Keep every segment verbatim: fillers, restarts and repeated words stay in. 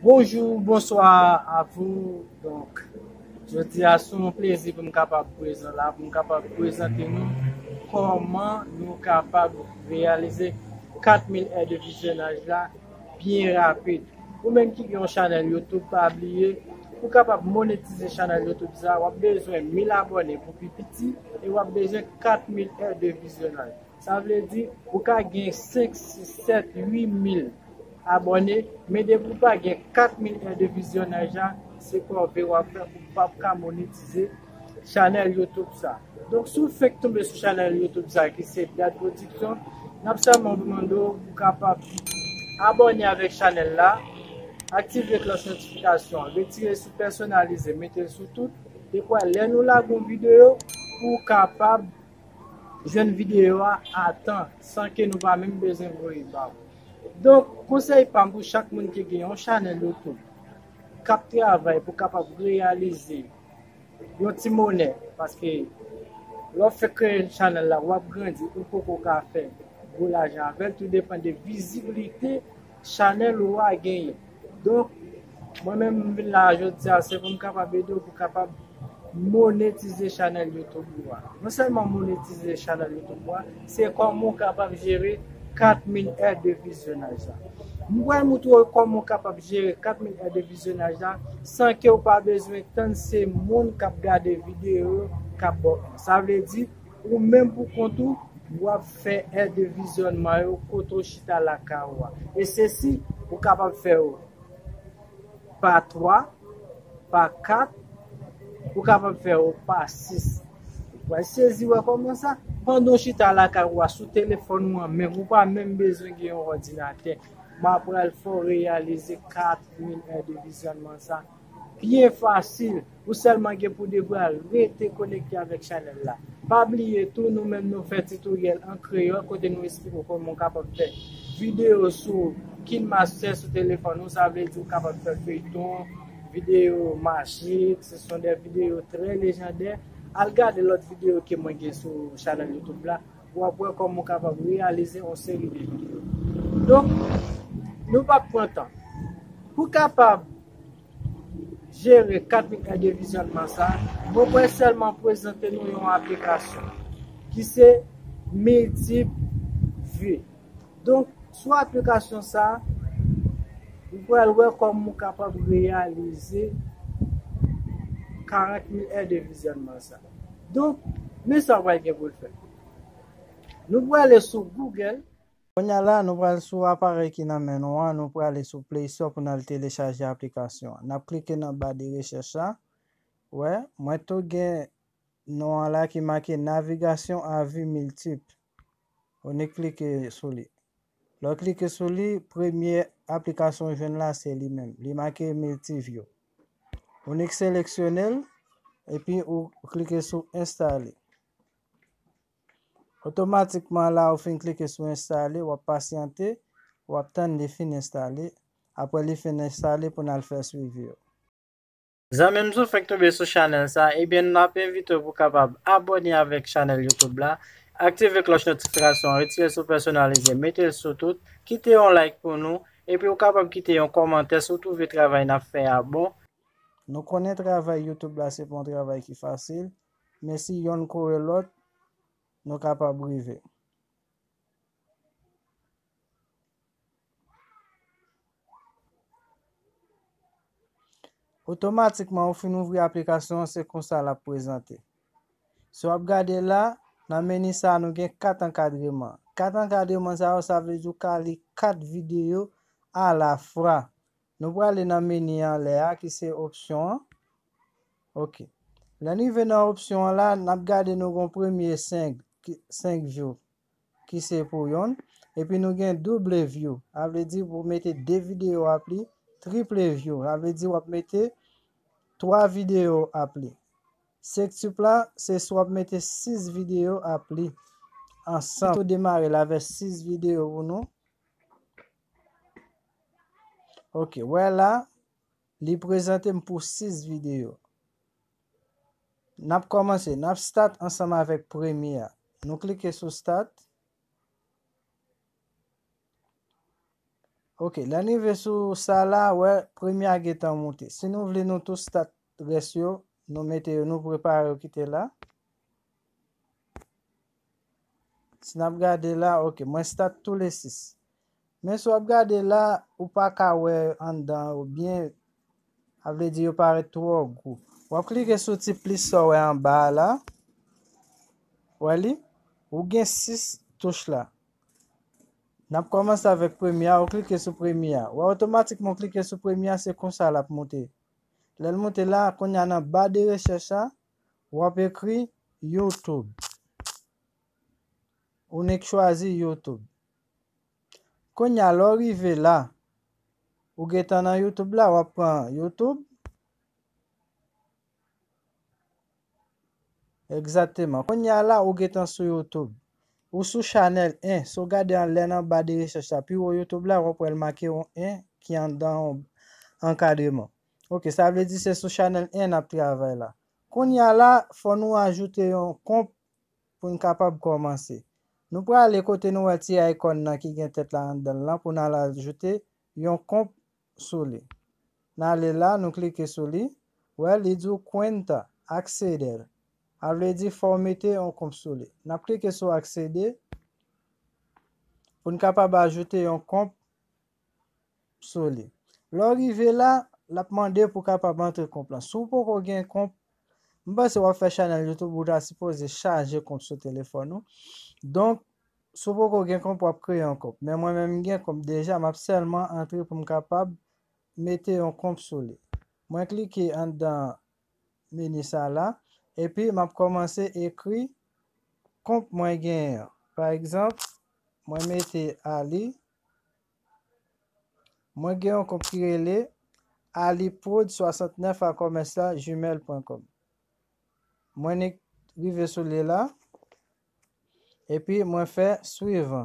Bonjou, bonswa a vou. Donk, jodi a se yon plezi pou m kapab prezan la, pou m kapab prezante nou kòman nou kapab reyalize kat mil è de vizyonaj la byen rapid. Ou menm ki gen yon chanèl YouTube, pa bliye, pou kapab monetize chanèl YouTube sa, w ap bezwen mil abòne pou pi piti e w ap bezwen kat mil è de vizyonaj. Sa vle di, ou ka gen senk, sis, sèt, uit mil abòne, men depi ou pa gen kat mil è de vizyonaj la, se kòve w ap fè, ou p ap ka monetize chanèl YouTube sa. Donk, si w fenk tonbe sou chanèl YouTube sa ki se Dad Production, n ap sèlman mande w pou kapab abòne avèk chanèl la, aktive klòch notifikasyon an, retire sou pèsonalize, mete l sou tout, epi lè nou lage yon videyo, pou w kapab jwenn videyo a atan, san ke nou pa menm bezwen voye ba w. Donk, konsèy pa m pou chak moun ki gen yon chanèl YouTube, k ap travay pou kapab reyalize yon ti monè, paske lè w fèk kreye chanèl la, w ap grandi, ou poko ka fè gwo lajan avè l, tou depann de vizibilite chanèl ou a genyen. Donk, mwen menm, m vin la jodi a, se pou m kapab ede w pou kapab monetize chanèl YouTube ou a. Non sèlman monetize chanèl YouTube ou a, se kòman w kapab jere kat mil è de vizyonaj la. M pral montre w kòman w kapab jere kat mil è de vizyonaj la san ke w pa bezwen tann se moun k ap gade videyo yo k ap ba w. Sa vle di, ou menm pou kont ou, w ap fè è de vizyònman yo kote w chita lakay ou a. E sesi, ou kapab fè yo pa twa, pa kat, ou kapab fè yo pa sis. Ou pral sezi wè kòman sa, pandan w chita lakay ou a sou telefòn ou an menm, ou pa menm bezwen gen yon òdinatè. M ap pral fè w reyalize kat mil è de vizyònman sa byen fasil. Ou sèlman gen pou devwa rete konekte avèk chanèl la. Pa bliye tou, nou menm nou fè titoryèl an kreyòl kote nou esplike w kòman w kapab fè videyo sou KineMaster sou telefòn ou, sa vle di w kapab fè feyton, videyo majik, ce sont des vidéos très légendaires. Al gade lòt videyo ke mwen gen sou chanèl YouTube la, w ap wè kòman w kapab reyalize yon seri de videyo. Donk, nou p ap pran tan. Pou kapab jere kat mil è de vizyònman sa, mwen pral sèlman prezante nou yon aplikasyon ki se Multivi. Donk, sou aplikasyon sa, ou pral wè kòman ou kapab reyalize karant mil è de vizyònman sa. Donk, men sa w pral gen pou l fè. Nou prale sou Google. Kounye a la, nou pral sou aparèy ki nan men nou an, nou prale sou Play Store pou n al telechaje aplikasyon an. N ap klike nan ba de rechèch la. Wè, mwen tou gen non an la ki make Navigation à vue multiple. Ou nik klike sou li. Lè w klike sou li, premye aplikasyon w jwenn la, se li menm. Li make Multiview. Ou nik seleksyone l, epi ou klike sou enstale. Otomatikman la, ou fin klike sou enstale, w ap pasyante, w ap tann li fin enstale. Apre li fin enstale, pou n al fè swivi yo. Zanmi m, si w fenk tonbe sou chanèl sa, ebyen, n ap envite w pou w kapab abòne avèk chanèl YouTube la, aktive klòch notifikasyon an, retire sou pèsonalize, mete l sou tout, kite yon like pou nou, epi w kapab kite yon kòmantè si w twouve travay n ap fè a bon. Nou konnen travay YouTube la se pa yon travay ki fasil, men si yonn kore lòt, nou kapab rive. Otomatikman, ou fin ouvri aplikasyon an, se konsa l ap prezante. Si w ap gade la, nan meni sa a, nou gen kat ankadreman. Kat ankadreman sa yo, sa vle di w ka li kat videyo alafwa. Nou prale nan meni anlè a, ki se opsyon an. Ok. Lè n rive nan opsyon an la, n ap gade nou gen premye senk, ki, senk view, ki se pou yonn. Epi nou gen double view. Sa vle di pou mete de videyo ap li, triple view. Sa vle di w ap mete twa videyo ap li. Sèktuple la, se si w ap mete sis videyo ap li ansanm. Tou demare l avè sis videyo pou nou. Ok, wè la, li prezante m pou sis videyo. N ap kòmanse, n ap start ansanm avèk premye a. Nou klike sou start. Ok, lè n rive sou sa la, wè, premye a gentan moute. Si nou vle nou tou stat rès yo, nou mete yo, nou prepare yo kite la. Si n ap gade la, ok, mwen stat tou le sis. Men si w ap gade la, ou pa ka wè anndan yo byen, sa vle di yo parèt twò gwo. W ap klike sou ti plis sa w wè anba a la. Wè li? Ou gen sis touch la. N ap kòmanse avèk premye a, ou klike sou premye a. Wè otomatikman ou klike sou premye a, se konsa l ap moute. Lè l moute la, kounye a nan ba de rechèch la, w ap ekri YouTube. Ou nik chwazi YouTube. Kounye a, lè w rive la, ou gentan nan YouTube la, w ap pran YouTube. Egzakteman. Kounye a la, ou gentan sou YouTube. Ou sou chanèl en. Si w gade anlè nan ba de rechèch la, pi wo YouTube la, w ap wè l make yon en ki anndan yon ankadreman. Ok, sa vle di se sou chanèl en n ap travay la. Kounye a la, fò nou ajoute yon konp pou n kapab kòmanse. Nou prale kote nou wè ti ikòn nan ki gen tèt la anndan l lan pou n al ajoute yon konp sou li. N ale la, nou klike sou li. Wè, li di w cuenta, acceder. A vle di fò w mete yon konp sou li. N ap klike sou acceder pou n kapab ajoute yon konp sou li. Lè w rive la, l ap mande pou w kapab antre konp lan. Si w poko gen konp, m panse w ap fè chanèl YouTube, ou ta sipoze chaje konp sou telefòn ou. Donk, si w poko gen konp, w ap kreye yon konp. Men mwen menm, m gen konp deja, m ap sèlman antre pou m kapab mete yon konp sou li. Mwen klike anndan meni sa la, epi m ap kòmanse ekri konp mwen genyen an. Pa egzanp, mwen mete Ali, mwen gen yon konp ki rele aliprod swasantnèf a kòmèsa gmail pwen kòm. Mwen nik rive sou li la, epi mwen fè swivan.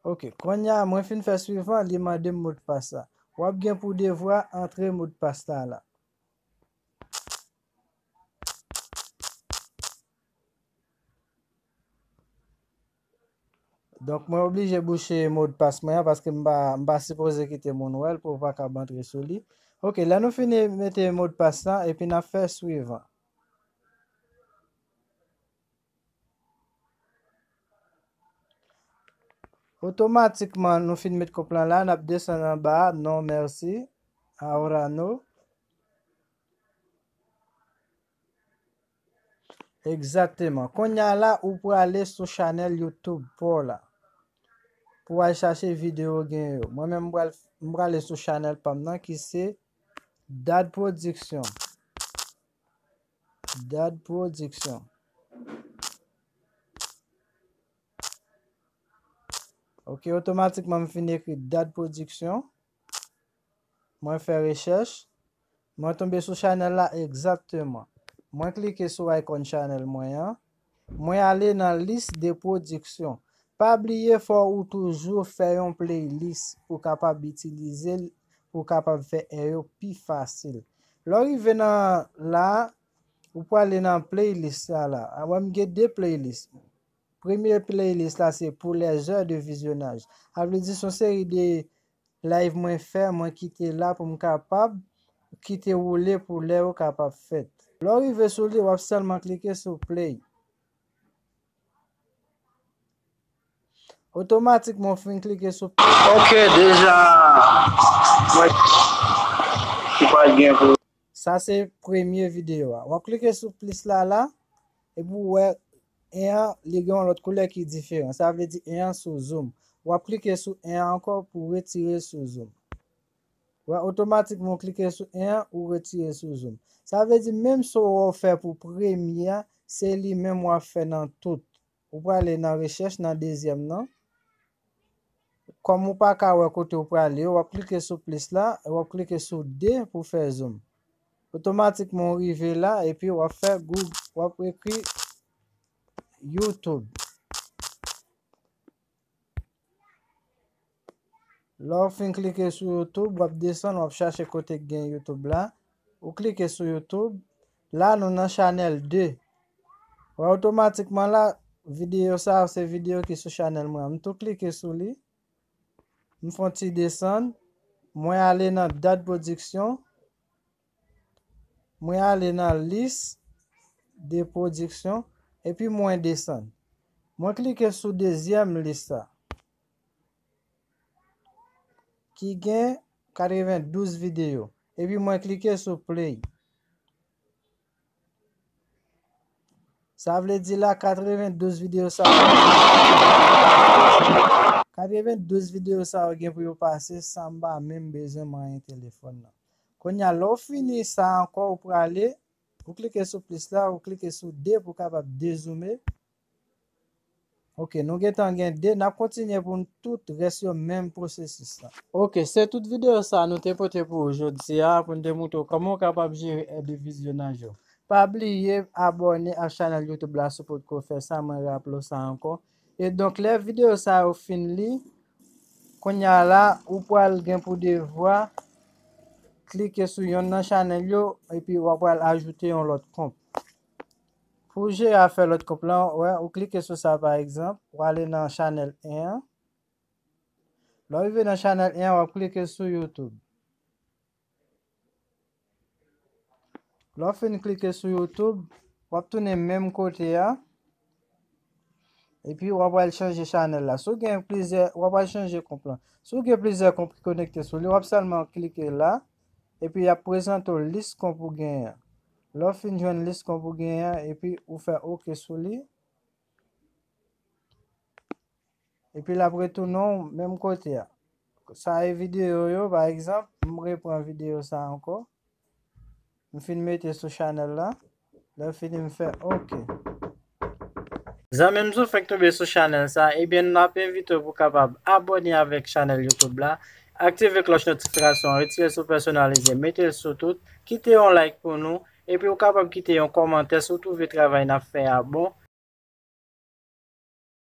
Ok, kounye a, mwen fin fè swivan, li mande m modpas la. W ap gen pou devwa antre modpas la la. Donk, mwen oblije bouche modpas mwen an paske m pa, m pa sipoze kite moun wè l pou w pa kab antre sou li. Ok, lè nou fini mete modpas lan, epi n ap fè swivan. Otomatikman, nou fin met konp lan la, n ap desann anba a, non, mèsi, ahora no. Egzakteman. Kounye a la, ou prale sou chanèl YouTube pa w la. Pou w al chache videyo w genyen yo. Mwen menm, m pral, m prale sou chanèl pa m nan ki se Dad Production. Dad Production. Ok, otomatikman, m fin ekri Dad Production. Mwen fè rechèch. Mwen tonbe sou chanèl la egzakteman. Mwen klike sou ikòn chanèl mwen an. Mwen ale nan lis de pwodiksyon. Pa bliye fò ou toujou fè yon playlist pou kapab itilize l, pou kapab fè è yo pi fasil. Lè w rive nan la, ou prale nan playlist sa la. A, wè m gen de playlist. Premye playlist la se pour les heures de visionnage. A vle di se yon seri de live mwen fè, mwen kite la pou m kapab kite woule pou lè yo kapab fèt. Lè w rive sou li, w ap sèlman klike sou play. Otomatikman, w fin klike sou play. Ok, deja, mwen ki pa gen pou Sa se premye videyo a. W ap klike sou plis la la, epi w wè en an, li gen yon lòt koulè ki diferan. Sa vle di en an sou zoom. W ap klike sou en an ankò pou retire sou zoom. Wè, otomatikman w klike sou en an, ou retire sou zoom. Sa vle di menm sa w fè pou premye a, se li menm w ap fè nan tout. Ou prale nan rechèch nan dezyèm nan. Kòm ou pa ka wè kote ou prale yo, w ap klike sou plis la, w ap klike sou de pou fè zoom. Otomatikman ou rive la, epi w ap fè Google, w ap ekri YouTube. Lè w fin klike sou YouTube, w ap desann, w ap chache kote k gen YouTube la. Ou klike sou YouTube. La, nou nan chanèl de. Wè, otomatikman la, Videyo sa a se videyo ki sou chanèl mwen an. M tou klike sou li. M fè yon ti desann. Mwen ale nan dat pwodiksyon. Mwen ale nan lis de pwodiksyon. Epi mwen desann. Mwen klike sou dezyèm lis la. Ki gen katrevendouz videyo. Epi mwen klike sou play. Sa vle di la katrevendouz videyo sa yo. Katrevendouz videyo sa yo gen pou yo pase san m pa menm bezwen manyen telefòn nan. Kounye a, lè w fini sa ankò, ou prale, ou klike sou plis la, ou klike sou de pou w kapab dezoume. Ok, nou gentan gen de, n ap kontinye pou n tout rès yo menm pwosesis la. Ok, se tout videyo sa a nou te pote pou ou jodi a, pou n te moutre w kòman w kapab jere èd de vizyonaj yo. Pa bliye abòne ak chanèl YouTube la si w potko fè sa, mwen raple w sa ankò. E donk, lè videyo sa yo fin li, kounye a la, ou pral gen pou devwa klike sou yonn nan chanèl yo, epi w ap pral ajoute yon lòt kont. Pou w jere afè lòt kont lan, wè, ou klike sou sa, pa egzanp, ou ale nan chanèl en an. Lè w rive nan chanèl en an, w ap klike sou YouTube. Lè w fin klike sou YouTube, w ap tounen menm kote a. Epi w ap al chanje chanèl la. Si w gen plizyè, w ap al chanje kont lan. Si w gen plizyè kont ki konekte sou li, w ap sèlman klike la. Epi y ap prezante w lis kont ou genyen an. Lè w fin jwenn lis kont ou genyen an, epi ou fè ok sou li. Epi l ap retounen w menm kote a. Sa e videyo yo, pa egzanp, m repran videyo sa ankò. M fin mete sou chanèl la. Lè fini, m fè ok. Zanmi m, si w fenk tonbe sou chanèl sa, ebyen, n ap envite w pou w kapab abòne avèk chanèl YouTube la, aktive klòch notifikasyon an, retire l sou pèsonalize, mete l sou tout, kite yon like pou nou, epi w kapab kite yon kòmantè si w twouve travay n ap fè a bon,